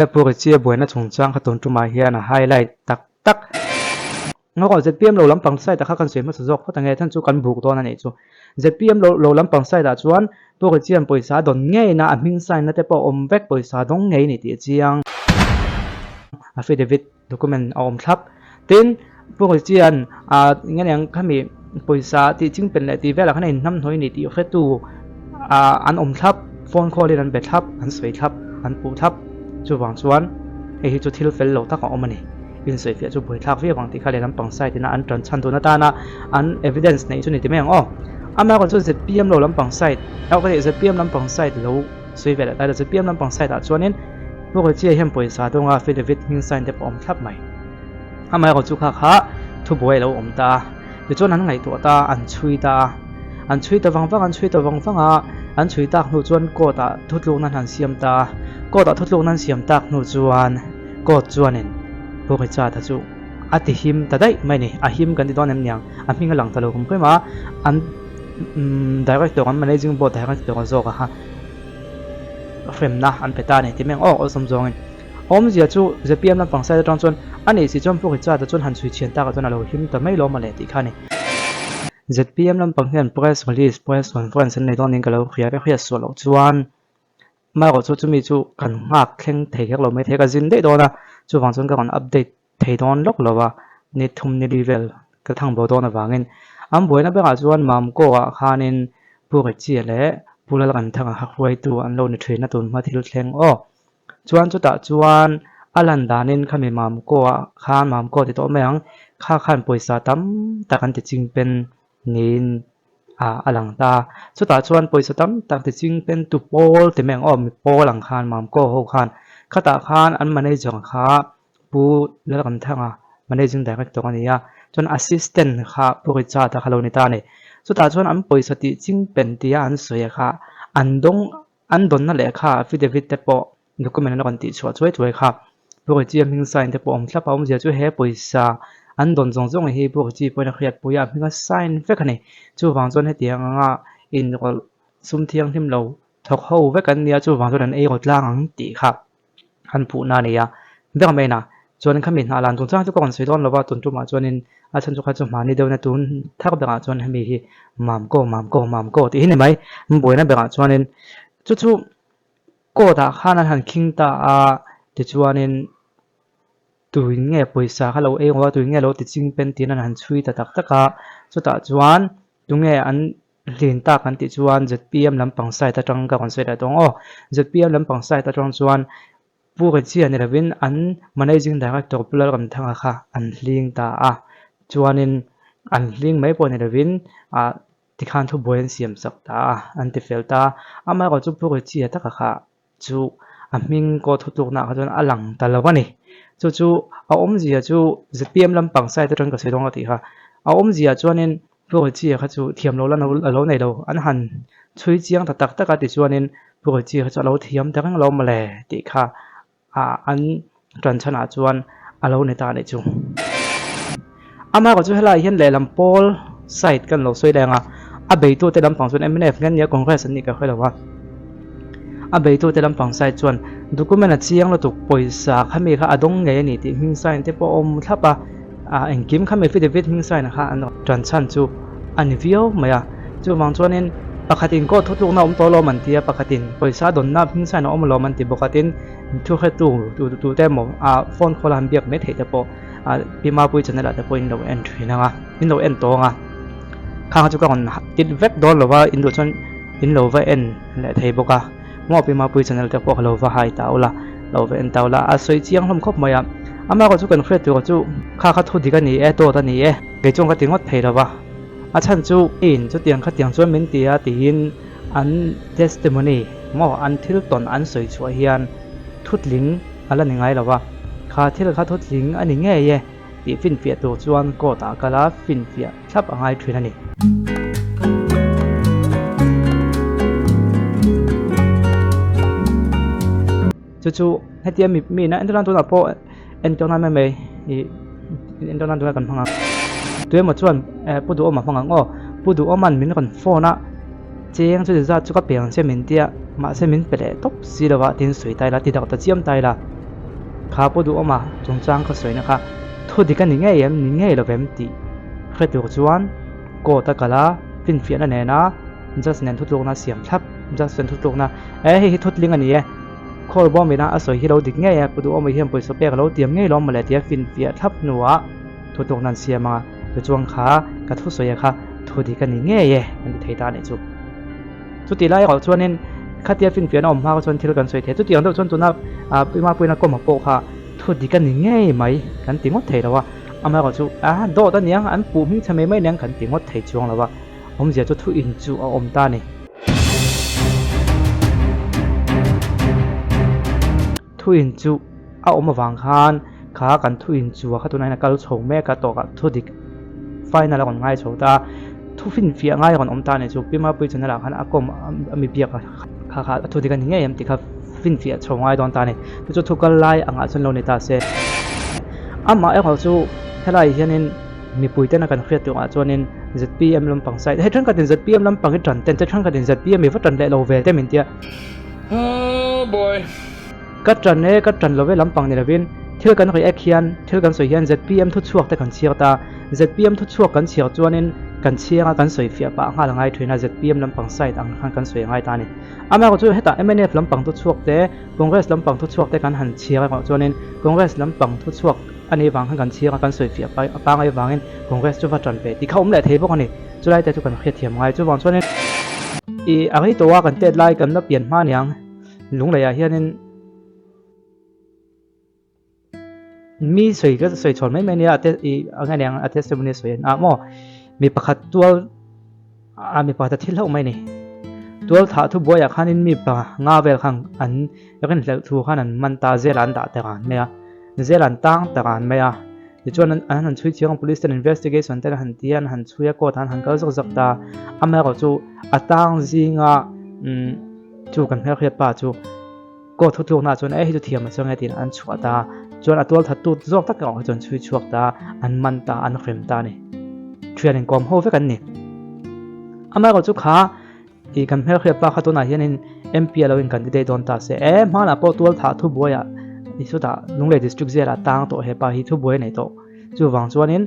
Pu Richie buaina chungchang kha tun tumah hian a highlight tak tak. Ngaw zpm lo lampang side ah kha kan sawi hmasa zawk phawt ange, chhan chu kan buk dawn a nih chu. Zpm lo lo lampang side ah chuan Pu Richie-a'n pawisa a dawn ngeina a hming sign na te pawh a awm vek, pawisa dawng ngei a ni tih a chiang. Affidavit. Document a awm thlap. Tin, Pu Richie-a'n ah eng aniang khami pawisa tih chingpen leh tih velah khan a inhnamhnawih a ni tih hretu ah an awm thlap, phone call in an be thlap, an sawi thlap, an puh thlap. Chuvang chuan hei hi chu thil fel lo tak a awm a ni. Insawifiah chu buaithlak viau ang tih kha lehlam pang side ina an tan chhan dun atana an evidence neih chu ni ti mai ang aw. Amaherawhchu chu zpm lo lampang side, zpm lampang side lo sawi ve leh ta ila zpm lampang side ah chuanin, Pu Richie hian pawisa dawnga affidavit hming sign te pawh a awm thlap mai. Amaherawh chu kha kha thubuai a lo awm ta a, tichuan an ngaihtuah ta a, an chhui ta a. An chhui ta vang vang, an chhui ta vang vang a, an chhui tak hnu chuan court ah thutlukna an han siam ta a. Court ah thutlukna an siam tak hnu chuan court chuanin Pu Richard a chu a ti him ta daih mai a ni. A him kan ti dawn em niang, a hming a lang ta lo kum khawim a, an director an managing board director zawk a kha. hremna an pe ta a ni tih mai ang aw awlsam zawngin awmzia chu zpm lampang side atang chuan a nih si chuan Pu Richard-a chuan han chhui chhian takah chuan a lo him ta mai lawm a leh tih kha a ni. Zpm lampang hian press release, press conference an nei dawn niin ka lo hria ka hriat suah loh chuan amaherawh chu chumi chu kan nghak thleng thei kher lo mai thei ka zin daih dawn a, chuvang chuan ka rawn update thei dawn lawk lo a, ni thum ni li vel ka thang bo dawn avangin an buaina berah chuan Mamkaw ah khanin Pu Richie leh Pu Lalramthanga kha hruaitu an lo ni thin a tun hma thil thleng aw. Chuan chutah chuan a lan danin khami Mamkaw ah khan Mamkaw ti tawh mai ang kha khan pawisa tam tak an ti chingpen niin ah a lang ta. Chutah chuan pawisa tam tak ti chingpen tu pawl ti mai ang aw mi pawl ang khan Mamkaw ho khan khatah khan an manager kha Pu Lalramthanga, Managing Director a ni a, chuan Assistant kha Pu Richard-a kha lo ni ta a ni. Chutah chuan an pawisa tih chingpen tia an sawi kha an dawng an dawnna lehkha affidavit te pawh document an rawn tih chhuah chuai chuai kha Pu Richie-a hming sign te pawh a awm thlap a, awmzia chu he pawisa an dawn zawng zawng hi Pu Richie pawhin a hriatpui a, a hminga sign vek a ni. Chuvang chuan hetiang anga inrawlh sum thianghlim lo thawk ho vek an nia, chuvang chuan an ei rawt tlang ang tih kha. an puhna a nei a, ber mai na chuan khami hnah lan chungchang chu ka rawn sawi dawn lo va, tun tumah chuanin a chhan chu kha chu hmani deuhna tun thar berah chuan hemi hi mamkaw mamkaw mamkaw tih hi ni mai, an buaina berah chuanin chu chu court ah khan an han khing ta a tichuanin tuin nge pawisa kha lo ei rawh a tuin nge lo ti ching pen tiin an han chhui ta tak tak a, chutah chuan tunge an Hlin tak an tih chuan zpm lampang side atang ka rawn sawi leh tawh ang aw. Zpm lampang side atang chuan Pu Richie ni lovin an Managing Director Pu Lalramthanga kha an hling ta a. Chuanin an hling mai pawh ni lovin ah tikhan thubuai an siam sak ta a, an ti fel ta a. Amaherawhchu chu Pu Richie taka kha chu a hming kaw thutlukna ah kha chuan a lang ta lo a ni. Chu chu a awmzia chu zpm lampang side atang ka sawi dawn ka tih kha. A awmzia chuanin Pu Richie kha chu thiam lo la a lo nei lo. An han chhui chiang ta tak tak a tichuanin Pu Richie kha chu a lo thiam ta reng lo mawle tih kha an tan chhanah chuan a lo ni ta a nih chu. Amaherawhchu chu helaiah hian lehlam pawl side kan lo sawi leng a, a beitute lampang chuan mnf nge nia Congress an nih ka hre lo a, a beitute lampang side chuan document a chiang lutuk pawisa khami kha a dawng ngei a ni tih hming sign te pawh a awm thlap a, engkim khami affidavit hming sign kha an tan chhan chu a ni viau mai a, chuvang chuanin pakhatin court thutlukna a awm tawh alawm an ti a, pakhatin pawisa dawnna hming sign a awm alawm an ti bawk a, tin thuhretu tute emaw phone call a han biak mai theih te pawh. Ah Pi Mapui channel ah te pawh in lo en thin ang a, in lo en tawng a, khang chu ka rawn tit vek dawn lo va, in duh chuan in lo va en leh thei bawk a, maw Pi Mapui channel te pawh ka lo va hai ta ula, lo va en ta ula, a sawi chiang hlawm khawp mai a, amaherawh chu kan hriat tur chu kha kha thu dik a ni e, dawt a ni e, kei chuan ka ti ngawt thei lo va, a chhan chu in chutiang khatiang chuan min ti a tiin an testimony maw an thil tawn an sawi chhuah hian thutling a la ni ngai lo va, kha thil kha thutling a ni ngei e tih finfiah tur chuan court ah kal a finfiah thlap a ngai thin a ni. Chu chu hetia mi mi ina entir nan tunah pawh entir nan mai mai ih entir nan tunah kan hmang ang tuemaw chuan eh pu duhawma hmang ang aw pu duhawma'n min rawn phone a cheng chu zat chu ka pe ang che min tia mahse min pe leh tawp si lo a tin sawi ta ila ti dak ta chiam ta ila. Kha Pu Duhawma chungchang ka sawina kha thu dik a ni ngei em, ni ngei lovem tih hre tur chuan court a kal a, finfiahna nena judge nen thutlukna siam thlap, judge chuan thutlukna, E hei hi thutling a ni e, call bawm ina a sawi hi lo dik ngei e, Pu Duhawma hian pawisa pek a lo tiam ngei lawm mawle tia finfiah thlap hnuah thutlukna an siam ang a, tichuan kha ka thusawi a kha thu dik a ni ngei e an ti thei ta a nih chu. Chuti lai erawh chuanin khatia finfiahna awm hma kha chuan thil kan sawi thei. Chutiang deuh chuan tuna Pima Puina kawmha pawh kha thu dik a ni ngei mai kan ti ngawt thei lo a. Amaherawh chu a dawt a niang, an puh hming chhe mai mai niang kan ti ngawt thei chuang lo a. Awmzia chu thu in chu a awm ta a ni. Thu in chu a awm avang khan kha kan thu in chu a kha tunah hian a kal chho mek a tawkah thu dik final a rawn ngai chho ta a, thu finfiah ngai a rawn awm ta a ni chu Pima Pui channel ah khan a kawm a mi biak a kha kha a thu dik a ni ngei em tih kha finfiah chho ngai dawn ta a ni chu chu thu kal lai angah chuan lo ni ta se. Amah erawh chu helai hianin mipui tena kan hriat turah chuanin zpm lampang side hei thenkhatin zpm lampang hi tan ten che thenkhatin zpm hi va tan leh lo ve te min tia. Oh boy. Ka ṭan e, ka ṭan lo ve lampang ni lovin thil kan react hian, thil kan sawi hian zpm thuchhuak te kan chhiar ta. Zpm thuchhuak kan chhiar chuanin kan chhiar a, kan sawi fiah pah nghal a ngai ṭhin a, zpm lampang side ang khan kan sawi a ngai ta a ni. Amaherawhchu hetah mnf lampang thuchhuak te, Congress lampang thuchhuak te kan han chhiar erawh chuanin Congress lampang thuchhuak a nih vang khan kan chhiar a, kan sawi fiah pah pangai vangin Congress chu va ṭan ve tih kha awm leh thei bawk a ni. Chulai te chu kan hriatthiam ngai. Chuvang chuanin ih a rei tawh a kan tet lai kan la pian hma aniang Lungleiah hianin mi sawi ka sawi chhawn mai mai ania a te ih a nge aniang a testimony a sawi ah maw mi pakhat tual a mi pakhat a thil hlauh mai a ni. Tual thah thu buaiah khanin mi pa nga vel khan an rinhlelh thu khan an man ta zel a an dah ta ran mai a zel an tang ta ran mai a. Tichuan an han chhui chiang a, police ten investigation ten an han ti a, an han chhui a, court ah an han kal zawk zawk ta. Amaherawh chu a tang zinga umm chu kan hmelhriat pa chu court thutlukna ah chuan e hei chu thiam a chuang e tiin an chhuah ta a, chuan a tual that tut zawk tak erawh hi chuan chhui chhuak ta a, an man ta a, an hrem ta a ni. Thian inkawm ho vek an ni. Amaherawh chu kha. Tih kan hmelhriat pa kha tunah hianin MP a lo in candidate dawn ta se. E, hmanah pawh tualthah thubuaiah i chutah Lunglei District Jail ah tang tawh hepa hi thubuai a nei tawh. Chuvang chuanin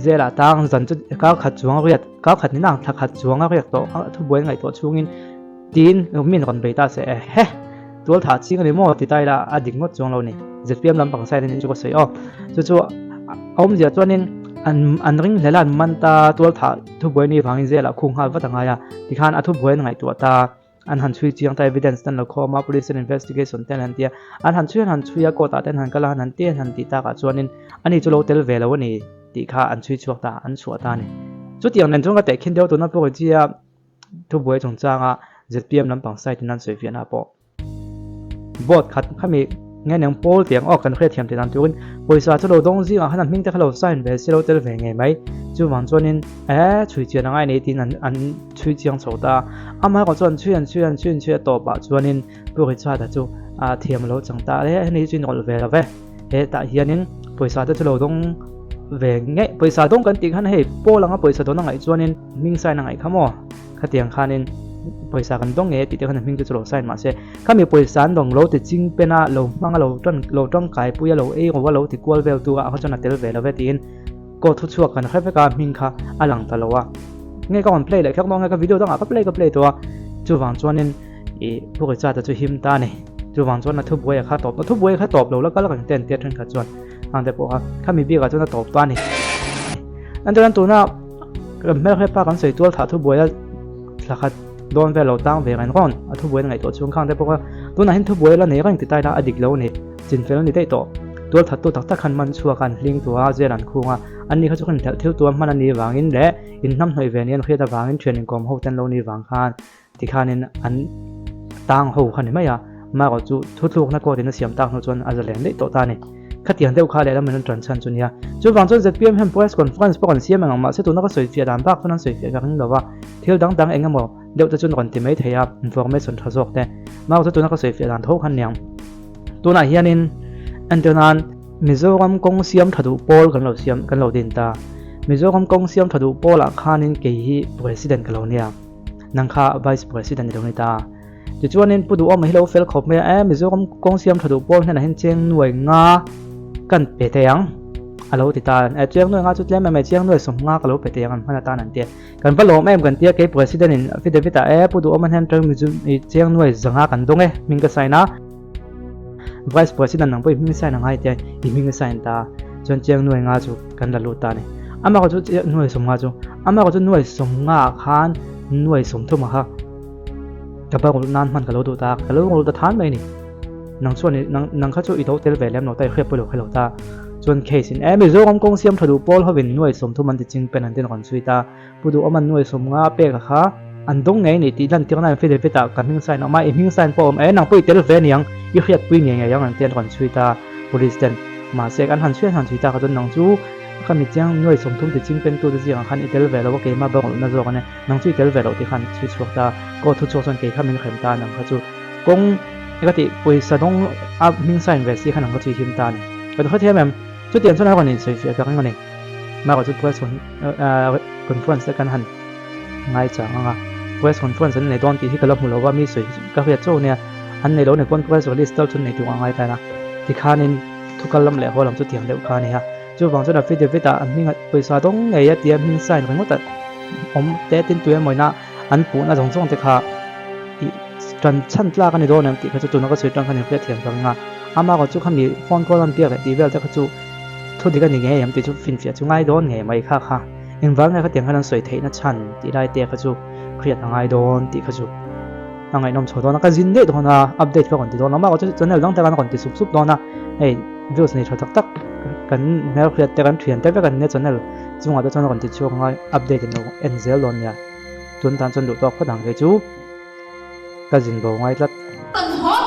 Jail ah tang zan chu kar khat chuang a riat, kar khat ni nang thla khat chuang a riak tawh a thubuai a ngaih tawh chhungin tiin min rawn bei ta se. E he, tualthah ching a ni maw ti ta ila a dik ngawt chuang lo ni. Zpm lampang side a nih chu ka sawi aw. Chu chu a awmzia chuanin an an ring hlel a an man ta tualthah Thubuai ni vangin zelah khung nghal vat a ngai a, tikhan a thubuai an ngaihtuah ta, an han chhui chiang ta, evidence te an lo khawm a, police ten investigation te an han ti a, an han chhui an han chhui a, court ah te an han kal a, an han ti an han tih takah chuanin ani chu lo tel ve lo a ni tih kha an chhui chhuak ta, an chhuah ta a ni. Chutiang nen chuan ka tehkhin deuh tuna pawh Ria thubuai chungchanga zpm lampang side in an sawi fiahna pawh. Vote khat khami nge neng pawl tiang aw kan hriat thiam tih dan turin pawisa chu lo dawng zingah khan a hming te kha lo sign ve si lo tel ve ngei mai. Chuvang chuanin e chhui chian angai nei tiin an an chhui chiang chho ta a. Amaherawh chuan chhui an chhui an chhui an chhui a tawpah chuanin Pu Richard-a chu a thiam a lo chang ta a le hemi hi chu inrawlh ve lo ve. Hetah hianin pawisa te chu lo dawng ve ngei pawisa dawng kan tih khan hei pawl anga pawisa dawn a ngaih chuanin hming sign a ngaih kha maw. Khatiang khanin pawisa kan dawng ngei tih te khan a hming chu chu lo sign mahse khami pawisa an dawng lo ti ching pen a lo hmang a lo tan lo tangkai pui a lo ei ro a lo ti kual vel tu a kha chuan a tel ve lo ve tiin court thu chhuak kan hre vek a hming kha a lang ta lo a nge ka rawn play leh kher dawn nge ka video dangah ka play ka play tawh a chuvang chuanin ih Pu Richard-a chu him ta a ni chuvang chuan a thubuai a kha tawp a thubuai kha tawp lo la kal reng te an tia thenkhat chuan ang te pawh kha khami bikah chuan a tawp ta a ni entirnan tuna Kan hmelhriat pa kan sawi tual thah thubuai a thla khat dawn vel lo tang ve reng rawn a thubuai na ngaihtuah chhung khang te bawk a, tunah hian thubuai la nei reng ti ta ila a dik lo a ni, chinfel a ni daih tawh. Tual that tu tak tak khan man chhuak a an hling tu a, jail an khung a, an ni kha chu khan inhelh thil tu a hman a nih vangin leh inhnamhnawih ve ni an hriat avangin thian inkawm ho te an lo nih vang khan Tikhanin an tang ho kha ni mai a, amaherawh chu thuthlukna court in a siam tak hnu chuan a zalen daih tawh ta a ni. Khatiang deuh kha lehlam in an ṭan chhan chu nia. Chuvang chuan zpm hian press conference pawh kan siam eng ang mahse tuna ka sawi fiah dan bak chuan an sawi fiah ka ring lo va, thil dang dang eng emaw deuh te chu an rawn ti mai thei a, information tha zawk te. Amaherawh chu tuna ka sawi fiah dan tho khan niang. Tunah hianin entir nan Mizoram kawng siam tha duh pawl kan lo siam kan lo din ta. Mizoram kawng siam tha duh pawlah khanin kei hi president ka lo nia. Nang kha Vice President i lo ni ta. Tichuanin Pu Duhawma hi lo fel khawp mai a, e Mizoram kawng siam tha duh pawl hnenah hian cheng nuai nga kan pe thei ang a lo ti ta. E cheng nuai nga chu tlem em mai, cheng nuai 50 ka lo pe thei ang an hman atan an ti a. Kan va lawm em kan tia kei President in affidavit ah e Pu Duhawma hnen atang cheng nuai 500 kan dawng e hming ka sign a. Vice President nang pawh i hming sign a ngai tia i hming a sign ta chuan cheng nuai nga chu kan la lut ta a ni. Amah chu nuai 50 chu amah chu nuai 50 ah khan nuai 30 ah kha ka bang nan hman ka lo duh ta ka lo ngol ta than mai ni. Nang chuan nang nang kha chu i do tel ve lem lo ta i hriat pawh lo kha lo ta chuan case in e Mizoram kawng siam tha duh pawl hovin nuai 30 an ti ching pen an tin rawn chhui ta. Pu Duhawma nuai 50 pek a kha an dawng ngei ni tih lan tirna affidavit ah ka hming sign a awm a, i hming sign pawh a awm e, nang pawh i tel ve niang, i hriatpui ngei ngei ang an ti an rawn chhui ta police ten. Mahse kan han chhui an han chhui ta kha chuan nang chu ka mi chiang nuai 30 ti ching pen tu te zingah khan i tel ve lo a keimah bawk lohna zawk a nia, nang chu i tel ve loh tih khan chhui chhuak ta, court thu chhuak chuan kei kha min hrem ta nang kha chu kawng ka tih pawisa dawng a hming sign ve si kha nang kha chu i him ta a ni. Ka hrethiam em? Chutiang chuan a rawn insawifiah ka ring a ni. Mah chu press conference te kan han ngai chang ang a, press conference an nei dawn tih hi ka la hmu lo va, mi sawi ka hriat chauh nia, an nei lo ni pawn press release tal chu an nei tur a ngai tan a, tikhanin thu kal lam leh haw lam chu tiang deuh kha a ni a, chuvang chuan affidavit ah an hming pawisa dawng ngei a tia hming sign ringawt a awm te tin tui emawina an puhna zawng zawng te kha ih tan chhan tlak a ni dawn em tih kha chu tuna ka sawi tan khan inhriat thiam ka ring a, amaherawh chu khami phone call an biak leh tih vel te kha chu. Thu dik a ni ngei em tih chu finfiah chu ngai dawn ngei mai kha kha. Engvang nge khatiang khan an sawi theihna chhan tih lai te kha chu hriat a ngai dawn tih kha chu a ngaihnawm chho dawn a. Ka zin daih dawn a, update ka rawn ti dawn lo. Mahse channel dang te khan a rawn ti sup sup dawn a, hei views nei tha tak tak kan hmelhriat te kan thian te vek an nia channel chungah te chuan a rawn ti chhuak ang a, update in lo en zel dawn nia. Tun tan chuan duh tawk phawt ang kei chu ka zin bo ngai tlat. Kan haw.